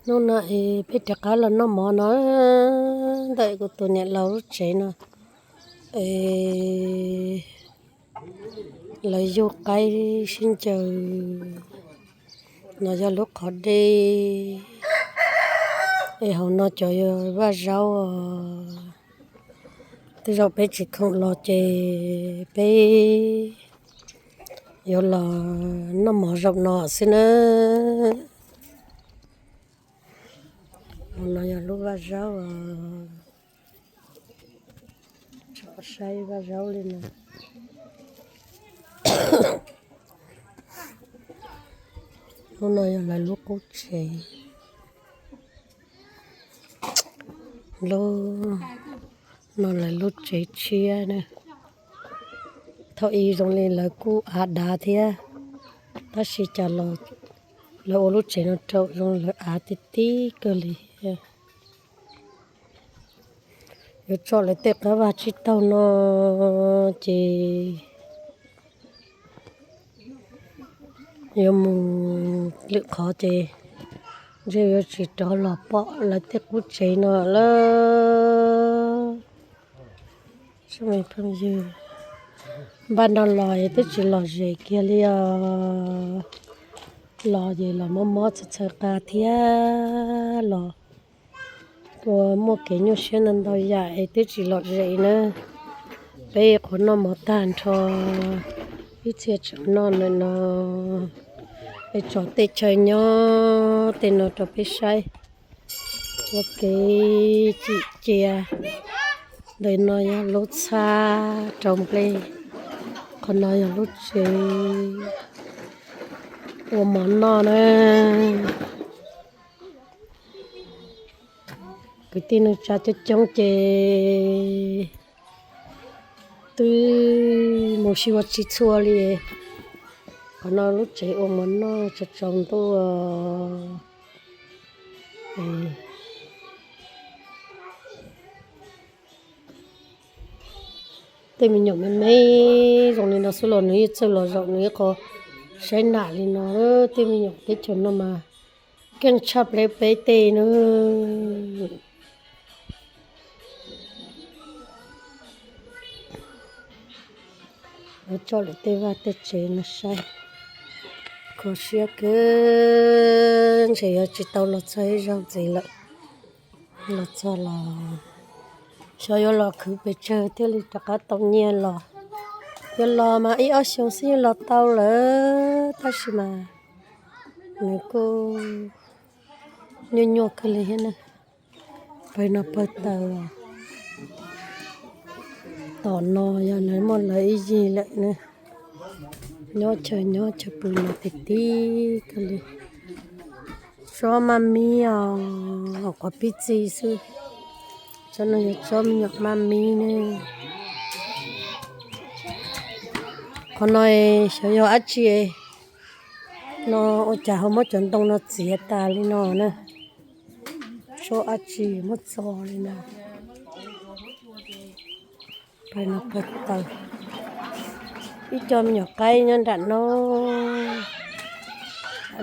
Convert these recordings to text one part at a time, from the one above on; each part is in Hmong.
Hnub no es peb rov qab los noj mov no ntawm kuv tus niam laus lub tsev no. Es lawv yug qaib sib ncaws. No yog lub qhov dej. Es hauv no cov yog vaj zaub os. Tej zaum peb tsis khoom los ces peb yuav los noj mov zaum no xwb na. Hauv no yog lub vaj zaub os. Tsis pom saib vaj zaub li no. Lub no yog lawv lub qub tsev. Lub no lawv lub tsev tshiab na. Thaum ub zoo li lawv kuj av dav thiab, tab sis cas los lawv ua lub tsev no rau zoo lawv av tib tib kawg li thiab. Yuav tso lawv tej qab vaj tsib taug no ces yuav mus lwm qhov ces ntshe yuav tsis rov los pom lawv tej qub tsev no lawm. Npaj no los es twb tsis lom zem kiag li os. Los ces los mob mob txhaws txhaws qa thiab los ua muaj kev nyuaj siab ntau ntau yam es twb tsis lom zem na. Peb qhuav noj mov tag nrho, ib txhia tseem noj ntawm no, es tso tej chaw nyob tej no rau peb saib. Ua kev cim cia. Ntawm no yog lub txhab rau nplej, qhov no yog lub tsev ua mov noj na. Kwv tij neej tsa coob coob ces twb mus sib ua tsis txhua li. Qhov no lub tsev ua mov noj tsaus tsaus ntuj. Tej me nyuam me me zoo li no xwb los nws yeej txawj los zaum nws ib qho saib nam li no. Tej me nyuam teb chaws no mas keej tshaj plaws peb tej na. Yuav tso lawv tej vaj tej tsev no saib. Kho siab kawg, ntshe yuav tsis tau los txog ib zaug ntxiv lawm. Los txog los xyov yuav los khwv pes tsawg thiaj li rov qab tau nyiaj los. Yuav los mas ib ob xyoo xwb yeej los tau lawm, tab sis mas nws kuj nyuaj nyuaj kawg li thiab na. Pawg no pawg taws, tom no yog lawv muaj lawv ib yig lawm na. Nyob chaw nyob chaw pw no tib tib kawg li. Tsob maj mib os, qhuav pib txi xwb. Tsob no yog tsob me nyuam maj mib ne. Qhov no xyov yog dab tsi no, ua cas ho muab cov ntoo no txiav tas li no na. Tsob dab tsi muab txo li no. Pawg no pawg taws. Ib co me nyuam qaib nyob nram no.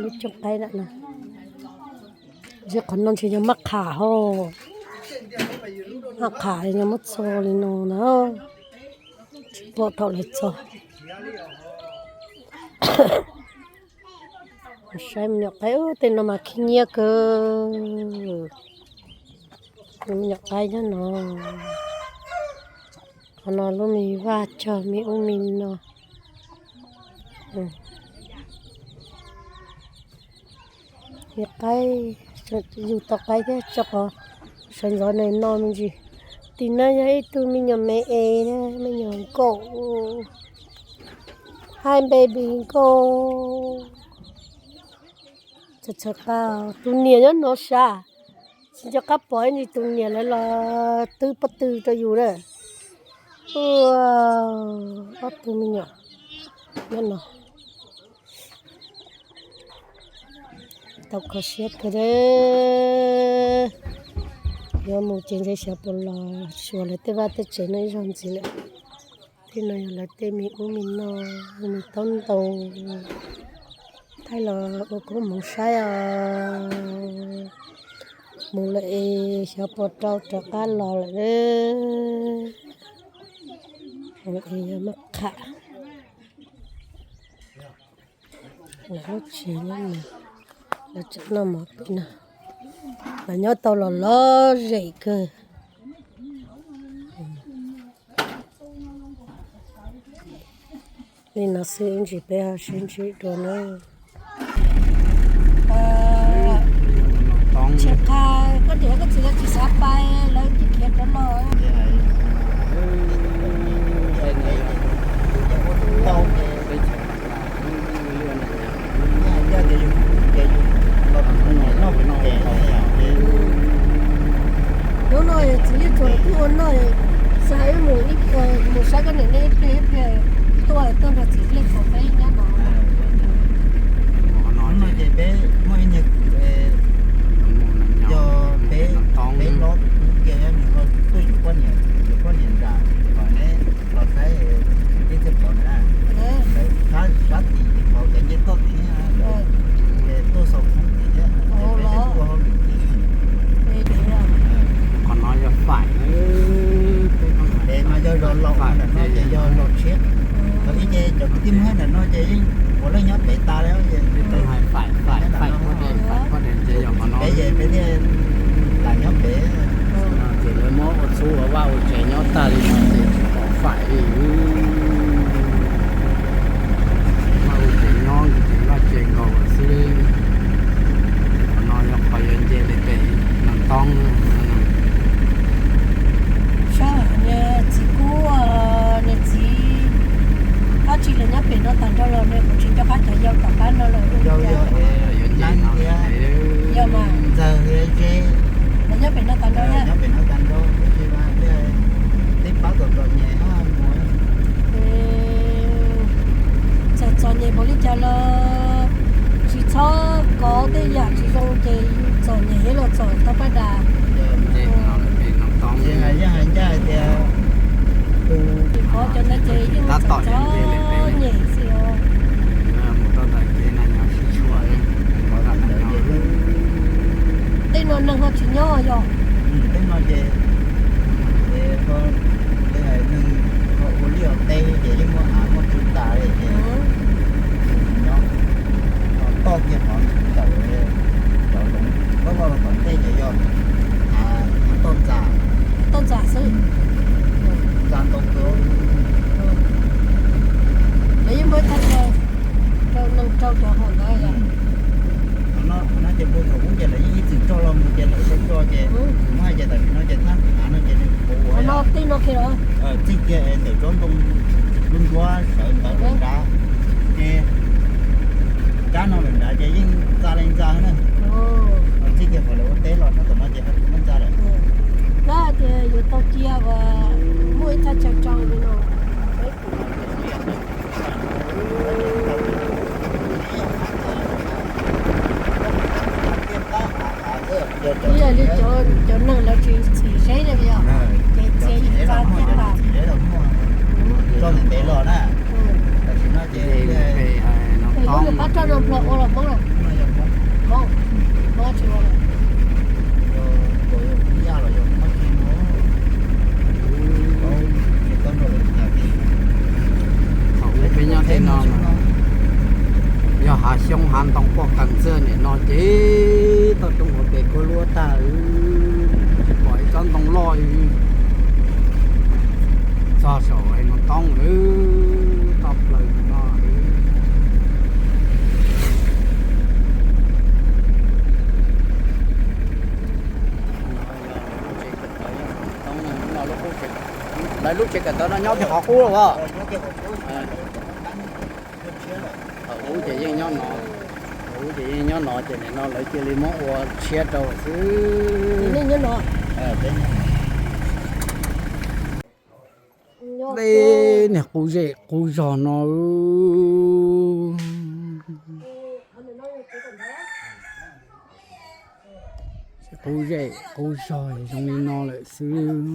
Lub cooj qaib nram no. Ntshe qhov no ntshe yog maj qham hos. Maj qham yog muab txo li no na. Tsis pom thaum lawv txo. Saib me nyuam qaib tej no mas khib nyiab kawg. Me nyuam qaib nyob no. Qhov no lub me vaj cog me ub me no. Me qaib, yug tau qaib thiab tso qhov sawv ntxov no no me ntsis. Tim no yog ib tug me nyuam me es na, me nyuam nkauj. Hi baby nkauj. Txawm txhawv qa, tus niam nyob no sav, tsis nco qab pom ib ntsis tus niam lawv los twb pob tw rau yus na. Ua ob tug me nyuam nyob no. Tau kho siab kawg. Yuav mus ces ntshe xyov puas los xyuas lawv tej vaj tej tsev no ib zaug ntxiv lawm. Tej no yog lawv tej me ub me no, me taub ntoo. Thaij los ua koob hmoov saib os. Mus lawm es xyov puas rau rov qab los lawm. Mus lawm es yog maj qham. Lawv lub tsev nyob no, lawv tseem noj mov pem no. Lawv nyob tau los lom zem kawg. Li no xwb, ib ntsis peb ho sib ntsib dua na. Tsis qha koj niam koj txiv lawv tsis xav pais, lawv tsis khiav rov los. Hnub no txiv Yeej Tsuas twb ua noj, xav ib mus ib, mus saib koj niam nej ib pliag ib pliag tuaj tuaj nrog txiv Yeej Tsuas peb nyob no. Hnub no ces peb muaj ib niag kwv, yog peb, peb hlob tus tub kiag nws ho tuaj yuav poj niam, yuav poj niam nram, kom neb los saib tib txhia pov ntawd na. Lawv sab tim pov cov ncej toj tim, ces tuaj xaus khoob tim thiab, ces peb tuaj hauj lwm tim. Qhov no yog faim, peb mas yog zos laus ntawm no ces yog zos tshiab. Thaum ub ces cov kwv tij Hmoob ntawm no ces yeej puav leej nyob pem tas lawm ces peb hais faim, faim, faim pob dej, faim pob dej ces yog qhov no. Peb ces peb thiaj lam nyob pem. Ces lawv muab ua txhub ua vaj ua tsev nyob tag li no ces tsis pom faim li. Vaj ua tsev nyob ces vaj tsev nkaus xwb. Qhov no yog qhov yuav nce li pem Nag Toob. Saib niag txiv kub, niag txiv dab tsi lawv nyob pem no tag nrho los nws kuv tsis nco qab cov yau tom qab no lawm. Yog mas, lawv nyob pem no tag nrho thiab. Txom txom nyem npaum li cas los tsis txhob kov tej yam tsis zoo ces yus txom nyem los txom tau paj das. Yeej hais ncaj hais tias tus, kov cov ntawd ces yeej tab tom txom nyem xwb os. Tej no neeg ho tsis nyob yog. Tej no ces, ces ho, li hais neeg ho ua liaj ua teb ces yeej muaj av muaj tswv tas li ces nyob, ho toj kiag qhov ntawm cov loov, koj los tom ntej ces yog av toj ntxa. Toj ntxa xwb. Ntxa ntau kawg. Lawv yeej muaj ib thaj chaw rau neeg rau cov hauv ntawd yom. Qhov no ces puag thaum ub ces lawv yeej ib txwm coj los mus ces lawv tsis coj ces muab hais ces tam sim no ces thaj av no ces nws puv ua, qhov no tij no kiag los, txij kiag ntawm tsob ntoo lub nruab sawv ntawd lawm nrad, ces kab no lawm nrad ces yeej ntxa li ntxa na. Txij kiag qhov lawv ua teb los sab tom no ces ho tsis muaj ntxa lawm. Lawv hais tias yuav tau cia uas muaj ib thaj chaw rau li no. Ib yam li cov neeg lawv tsis txim zeb li yog, ces txia ib txaj thiab tas. Txoj ntev ntev los na, tam sim no ces lub pab roj no nplog ua los Hmoob los? Hmoob, Hmoob tsis ua los. Thaum ub peb nyob tej no mas yog hav xyoob hav ntoo poj qees xwb, nim no ces toj roob hauv pes kuj luab tag, tsis pom ib tsob ntoo loj li. Txog saum Nag Toob lawm, toj plaws no. Lawv lub tsev kawm ntawv no nyob kiag qhov qub los as? Thaum ub ces yeej nyob no, thaum ub ces yeej nyob no ces nim no lawv cia li muab ua tshiab rau xwb. Tej niag qub zej qub zog no, qub zej qub zog zoo li no lawm xwb.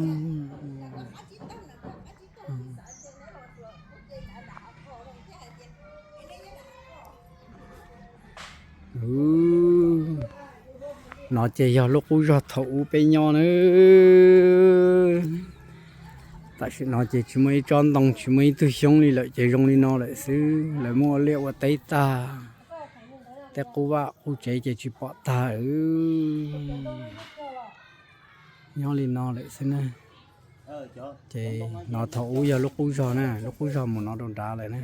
No ces yog lub qub zog thaum ub peb nyob na. Tam sim no ces tsis muaj ib tsob ntoo, tsis muaj ib tug xyoob li lawm ces zoo li no lawm xwb. Lawv muab ua liaj ua teb tag, tej qub vaj qub tsev ces tsis pom tag. Nyob li no lawm xwb na. Ces no thaum ub yog lub qub zog na, lub qub zog mus no rau nrad lawm na.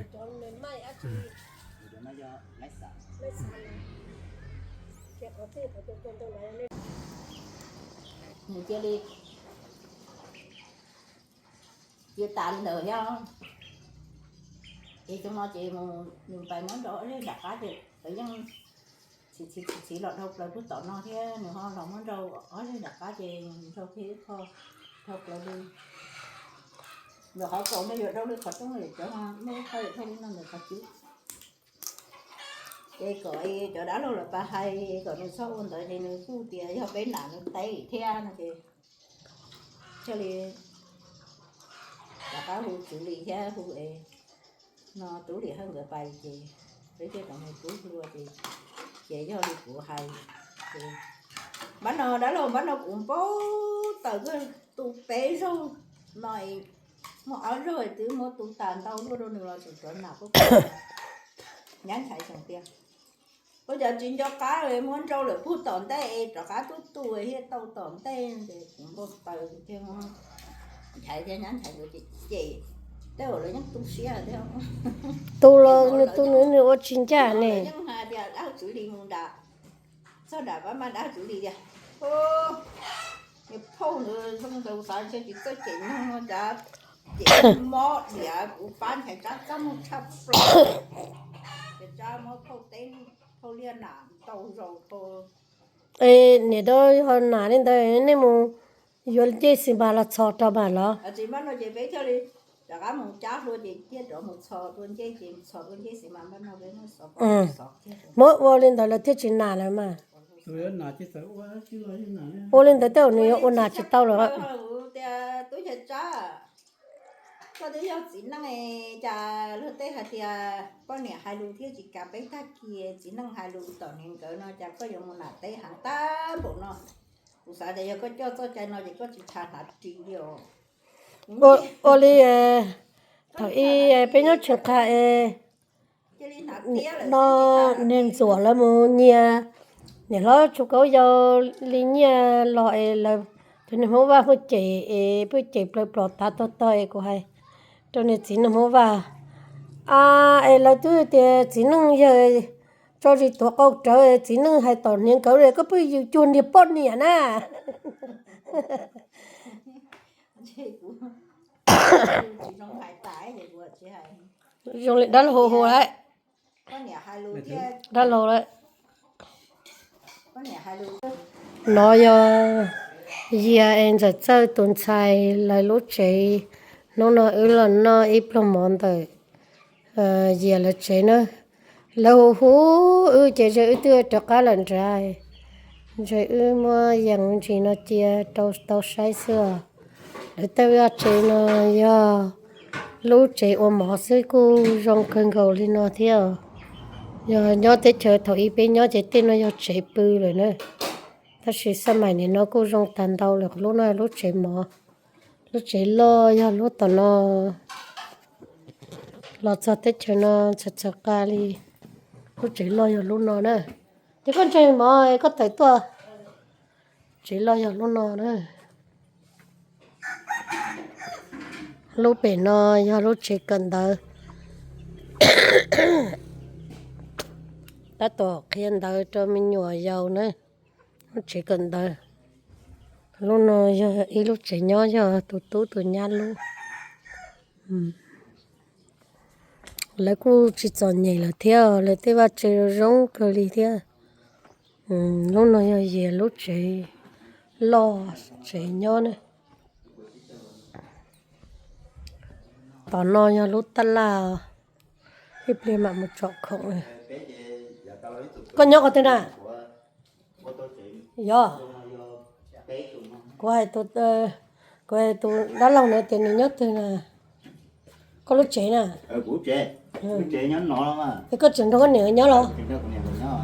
Cia tas li ntawd thiab. Ces xyoo no ces nws pais muab nrau ob zeg nram qab ces lawv yeej txhiv txhiv txhiv los dhau plaws puag tom no thiab nws ho los muab nrau ob zeg nram qab ces nrau kiag ib qho dhau plaws li. Ntawm qhov kaum no yuav dhau li qhov rooj, cov muaj ib qho yuav dhau li no ntawm qhov cub. Ces kom cov dab laug lawv pab hais kom nws txhob ua ntawd ces nws kuj tias yog peb nam nws teb thiab no ces thiaj li rov qab hu Tswv Lis thiab hu es no Tub Lis Hawj nkawd pais ces peb thiaj rov mus pub hlua ces, ces yog li kuv hais ces npab no dab laug npab no kuv npau taws kawg tu peb zaug no es muaj ob zaug twb muab tu tas ntau luaj rau nws los tseem rov nam pab nyab nchaiv xyoo tiag. Ua cas tsis nco qab muab nrau lawm puag tom ntej es rov qab tub tu thiaj tau tom ntej ces kuv npau taws thiaj muab nchaiv thiab nyab nchaiv nkawd ces ces tej zaum lawv yeej tu siab thiab. Tu los nws tu nws nws ua tsis ncaj ne. Yeej hais tias dab Tswv Lis mus nram, txog nram pab mas dab Tswv Lis tias, niag phauj ntawd zoo ntau xav ntshe tsis txawj cem noog no cas cem mob diam kuv pab nchaiv Tsab txaj muag tshaj plaws. Ces Tsab muab phauj teb phauj liaj nam ntau zaus. Niam da yog nam li ntawd nej mus yuav ncej xis mas los txhos rau mas los. Tsis mas no ces peb thiaj li rov qab mus cab hlua ces thiaj rov mus txhos tua ncej ces txhos tua ncej xis mas npab no peb muab xov, muab ua li ntawd lawv thiaj tsis nam lawm mas. Ua li ntawd tej zaum nws yuav ua nas tsis tau lawm. Tias tub yawg Tsab, koj twb yog txiv neej cas luag tej hais tias poj niam hais lus thiaj tsis kav peb tag kis, txiv neej hais lus tom niam nkawd no cas koj yuav mus nam teb heev tag npaum no. Kuv xav tias yog koj coj txoj cai no ces koj tsis tshua hnav ris li os. Ua li thaum ub peb nyob tsis qab es no niag ntxuam lawv mus nyiag niam hlob Tsuj Kaub yau li nyiaj los es lawv cov niag Hmoob Vaj pheej cem es pheej cem plaws plos tav tog tog es kuv hais rau niag txiv neej Hmoob Vaj, a, es lawv twb tias txiv neej yawg tso zis tuav qau rawv, txiv neej hais tom niag nkawd koj pheej yws cuag niag poj niam na. Zoo li dab laug hu hu lawm. Dab laug lawm. No yog Yias es Ntxawm Txawj tus ntxhais lawv lub tsev. Hnub no wb los noj ib pluag mov ntawm Yias lawv tsev na. Lawv hu hu wb ces ntshe wb twb rov qab lawm nrad. Ntshe wb muab yees ntsis no cia rau tau saib xwb os. Lawv tej vaj tsev no yog lub tsev ua mov xwb kuj zoo kawg nkaus li no thiab. Yog nyob teb chaws thaum ub peb nyob ces tej no yog tsev pw lawm na. Tab sis xab maim nim no kuj zoo tag ntau lawm, lub no lub tsev mov. Lub tsev loj yog lub tom no. Los txog teb chaws no txawv txawv qa li. Lub tsev loj yog lub no na. Ces koj ntsaig mov koj tawm tuaj. Tsev loj yog lub no na. Lub pem no yog lub tsev kawm ntawv. Tab tom qhia ntawv rau me nyuam yaus na. Lub tsev kawm ntawv. Lub no yog ib lub tsev nyob yog tus tub tus nyab lub. Lawv kuj tsis txom nyem lawm thiab, lawv tej vaj tsev zoo kawg li thiab. Lub no yog Yias lub tsev loj tsev nyob na. Tom no yog lub tab laj, ib pliag mam mus tsom khoom. Koj nyob qhov twg na? Yog, kuv hais tus, kuv hais tus dab laug na tias nws nyob twg na? Koj lub tsev na? Es koj tseem nrog koj niam nyob los?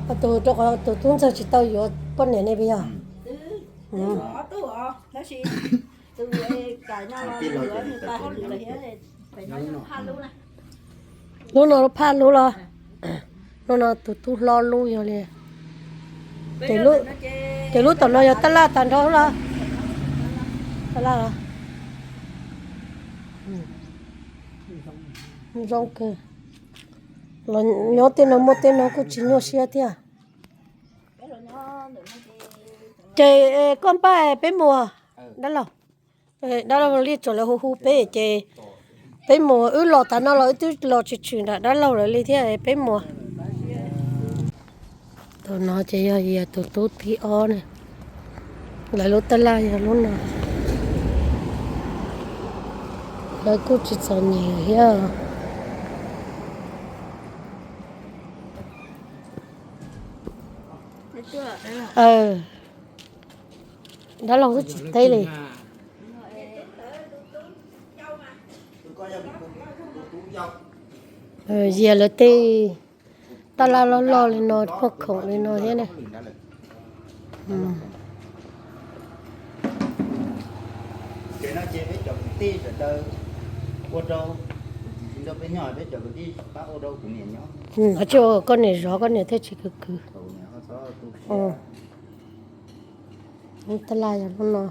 Tus rau qhov tus tub ntxawg tsis tau yuav poj niam ne puas yog? Lub no lub phaj lub los? Lub no tus tub hlob lub yog li. Ces lub tom no yog tab laj tag nrho los? Tab laj los? Zoo kawg. Los nyob tej no muaj tej no kuj tsis nyuaj siab thiab. Ces koj npaj peb mus, dab laug. Dab laug Liaj tsom lawv hu hu peb ces peb mus, wb los tas no los wb twb los tshwm tshwm nram dab laug lawv li thiab, peb mus. Tus no ces yog Yias tus tub thib ob na. Lawv lub tab laj yog lub no. Lawv kuj tsis txom nyem thiab. Dab laug twb tsis teb li. Yias lawv tej tab laj loj loj li no, muaj khoom li no thiab na. Tsis ua koj niam zov, koj niam thiaj tsis khwv khwv. Tab laj yog lub no.